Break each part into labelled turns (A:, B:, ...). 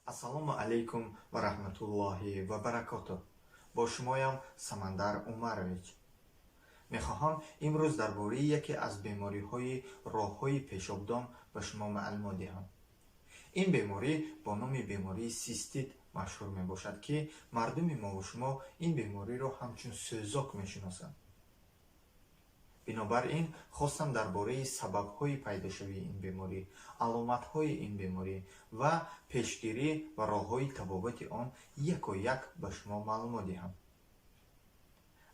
A: Ассалому алайкум ва раҳматуллоҳи ва баракотуҳ. Бо шумоям Самандар Умарович. Мехоҳам имрӯз дар бораи яке аз бемориҳои роҳҳои пешобдон ба шумо маълумот диҳам. Ин беморӣ бо номи бемории систит машҳур мебошад, ки мардуми мову шумо ин бемориро ҳамчун сӯзок мешиносанд. Бинобар ин хостам дар бораи сабабҳои пайдошавии ин беморӣ, аломатҳои ин беморӣ ва пешгирӣ ва роҳҳои табобати он яко як ба шумо маълумот диҳам.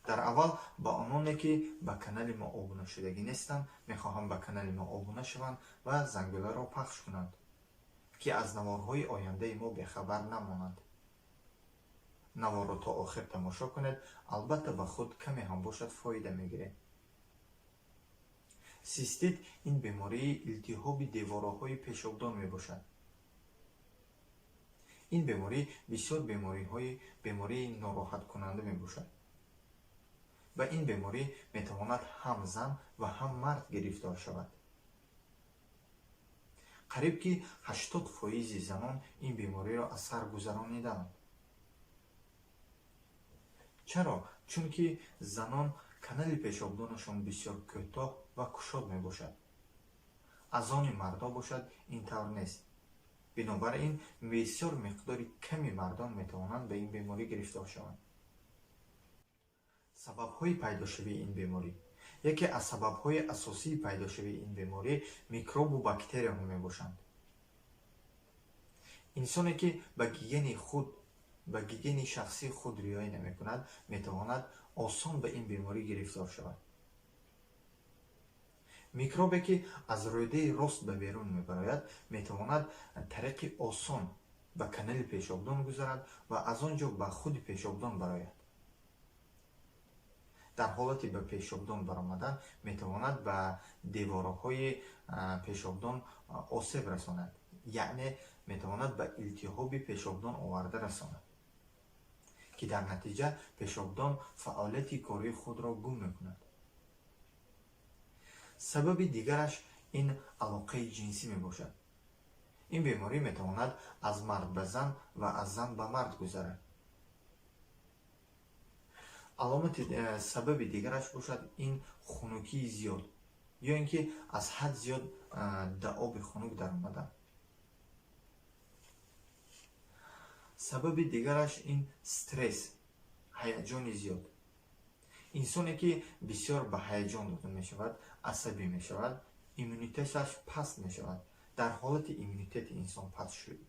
A: Дар аввал ба ононе, ки ба канали мо обуна шудагӣ нестанд, мехоҳам ба канали мо обуна шаванд ва зангуларо пахш кунанд, ки аз наворҳои ояндаи мо бехабар намонанд. Наворро то охир тамошо кунед, албатта ба худ каме ҳам бошад фоида мегиред. Систит ин бемории илтиҳоби девораҳои пешобдон мебошад. Ин беморӣ бисёр бемории нороҳаткунанда мебошад. Ба ин беморӣ метавонад ҳам зан ва ҳам мард гирифтор шавад. Қариб ки 80% занон ин бемориро аз сар гузаронидаанд. Чаро? Чунки занон канали пешобдонашон бисёр кӯтоҳ ва кушод мебошад. Аз они мардо бошад ин тавр нест. Бинобар ин бисёр миқдори ками мардон метавонанд ба ин беморӣ гирифтор шаванд. Сабабҳои пайдошавии ин беморӣ. Яке аз сабабҳои асосии пайдошавии ин беморӣ микробу бактерияҳо мебошанд. Инсоне, ки ба гигиенаи шахсии худ риоя намекунад, метавонад осон ба ин беморӣ гирифтор шавад. Микробе, ки аз рӯдаи рост ба берун мебарояд, метавонад тариқи осон ба канали пешобдон гузарад ва аз он ҷо ба худи пешобдон барояд. Дар ҳолати ба пешобдон баромадан метавонад ба девораҳои пешобдон осеб расонад, яъне метавонад ба илтиҳоби пешобдон оварда расонад, ки дар натиҷа пешобдон фаъолияти кории худро гум мекунад. Сабаби дигараш ин алоқаи ҷинсӣ мебошад. Ин беморӣ метавонад аз мард ба зан ва аз зан ба мард гузарад. Аломати сабаби дигараш бошад ин хунукии зиёд ё ин ки аз ҳад зиёд да оби хунук даромадан. Сабаби дигараш ин стресс, ҳаяҷони зиёд. Инсоне, ки бисёр ба ҳаяҷон дода мешавад, асабӣ мешавад, иммунитеташ паст мешавад. Дар ҳолати иммунитети инсон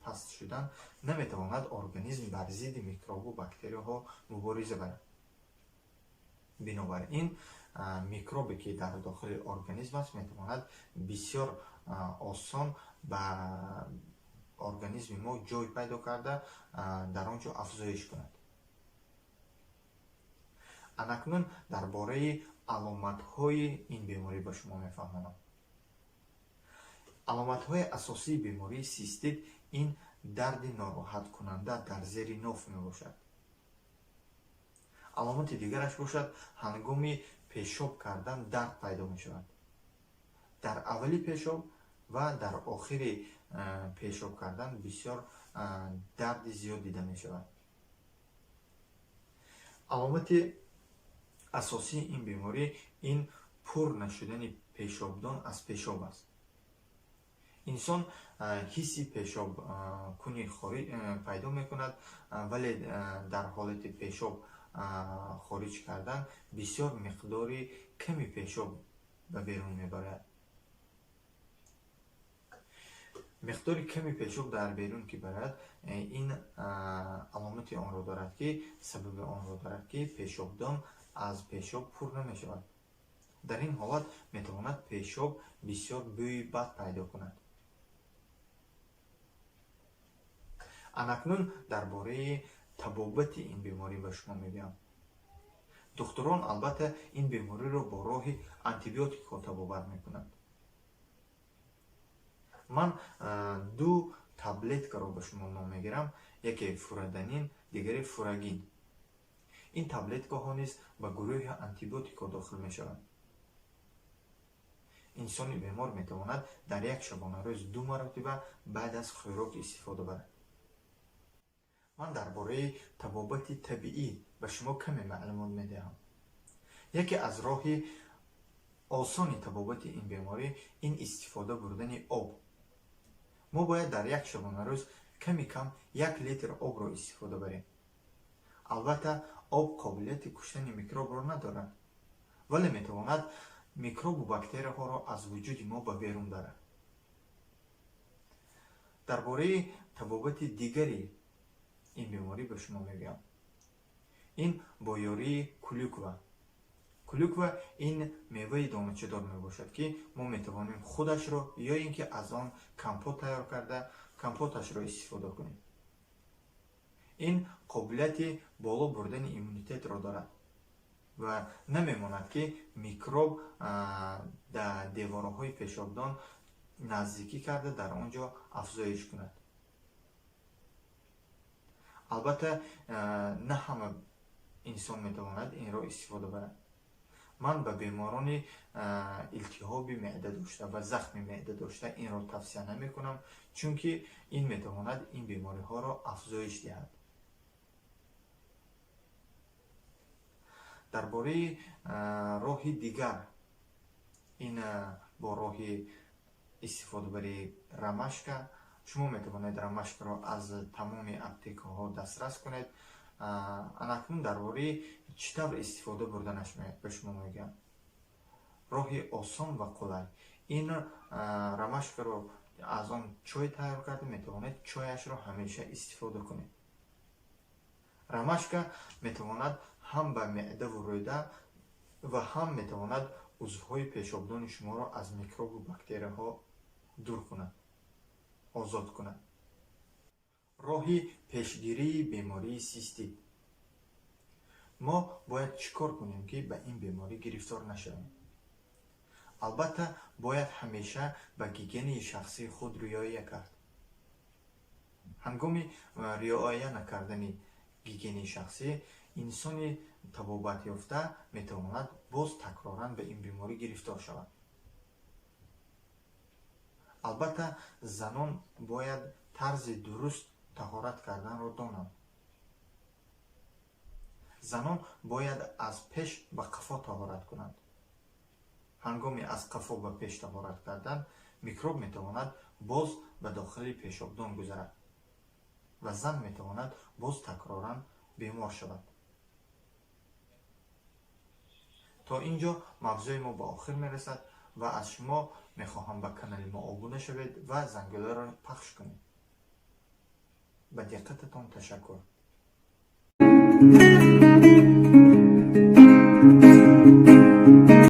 A: паст шудан наметавонад организм бар зидди микробу бактерияҳо мубориза барад. Бинобар ин микробе, ки дар дохили организм аст, метавонад бисёр осон ба организми мо ҷой пайдо карда, дар он ҷо афзоиш кунад. Анакнун дар бораи аломатҳои ин беморӣ ба шумо мефаҳмонам. Аломатҳои асосии бемории систит ин дарди нороҳаткунанда дар зери ноф мебошад. Аломати дигараш бошад, ҳангоми пешоб кардан дард пайдо мешавад. Дар аввали пешоб ва дар охири пешоб кардан бисёр дарди зиёд дида мешавад. Аломати асосии ин беморӣ ин пур нашудани пешобдон аз пешоб аст. Инсон ҳисси пешобкунӣ пайдо мекунад, вале дар ҳолати пешоб хориҷ кардан бисёр миқдори ками пешоб ба берун мебарад. Миқдори ками пешоб дар берун ки барад, ин аломати онро дорад, ки сабаби онро дорад, ки пешобдон аз пешоб пур намешавад. Дар ин ҳолат метавонад пешоб бисёр бӯи бад пайдо кунад. Анакнун дар бораи табобати ин беморӣ ба шумо мегӯям. Духтурон албатта ин бемориро бо роҳи антибиотикҳо табобат мекунанд. Ман ду таблеткаро ба шумо ном мегирам, яке фураданин, дигаре фурагин. Ин таблеткаҳо низ ба гурӯҳи антибиотикҳо дохил мешаванд. Инсони бемор метавонад дар як шабонарӯз ду маротиба баъд аз хӯрок истифода барад. Ман дар бораи табобати табиӣ ба шумо каме маълумот медиҳам. Яке аз роҳи осони табобати ин беморӣ ин истифода бурдани об. Мо бояд дар як шабонарӯз ками кам 1 литр обро истифода барем. Албатта, об қобилияти куштани микробро надорад, вале метавонад микробу бактерияҳоро аз вуҷуди мо ба берун барад. Дар бораи табобати дигари ин беморӣ ба шумо мегӯям. Ин бо ёрии клюква. Клюква ин меваи доначадор мебошад, ки мо метавонем худашро ё ин ки аз он компот тайёр карда, компоташро истифода кунем. Ин қобилияти боло бурдани иммунитетро дорад ва намемонад, ки микроб дар деворҳои пешобдон наздикӣ карда, дар он ҷо афзоиш кунад. Албатта, на ҳама инсон метавонад инро истифода барад. Ман ба беморони илтиҳоби меъда дошта ва захми меъда дошта инро тавсия намекунам, чунки ин метавонад ин бемориҳоро афзоиш диҳад. Дар бораи роҳи дигар, ин бо роҳи истифодабарии ромашка. Шумо метавонед ромашкаро аз тамоми аптекаҳо дастрас кунед. Анакнун дар бораи чӣ тавр истифода бурданаш ба шумо мегӯям. Роҳи осон ва қулай ин ромашкаро аз он чой тайёр карда метавонед, чояшро ҳамеша истифода кунед. Ромашка метавонад ҳам ба меъдаву рӯда ва ҳам метавонад узвҳои пешобдони шуморо аз микробу бактерияҳо дур кунад, озод кунад. Роҳи пешгирии бемории систит. Мо бояд чӣ кор кунем, ки ба ин беморӣ гирифтор нашавем? Албатта, бояд ҳамеша ба гигиенаи шахсии худ риоя кард. Ҳангоми риоя накардани гигиенаи шахсӣ инсони табобатёфта метавонад боз такроран ба ин беморӣ гирифтор шавад. Албатта, занон бояд тарзи дуруст таҳорат карданро донанд. Занон бояд аз пеш ба қафо таҳорат кунанд. Ҳангоми аз қафо ба пеш таҳорат кардан микроб метавонад боз ба дохили пешобдон гузарад ва зан метавонад боз такроран бемор шавад. То ин ҷо мавзӯи мо ба охир мерасад ва аз шумо мехоҳам ба канали мо обуна шавед ва зангӯларо пахш кунед. Ба диққататон ташаккур.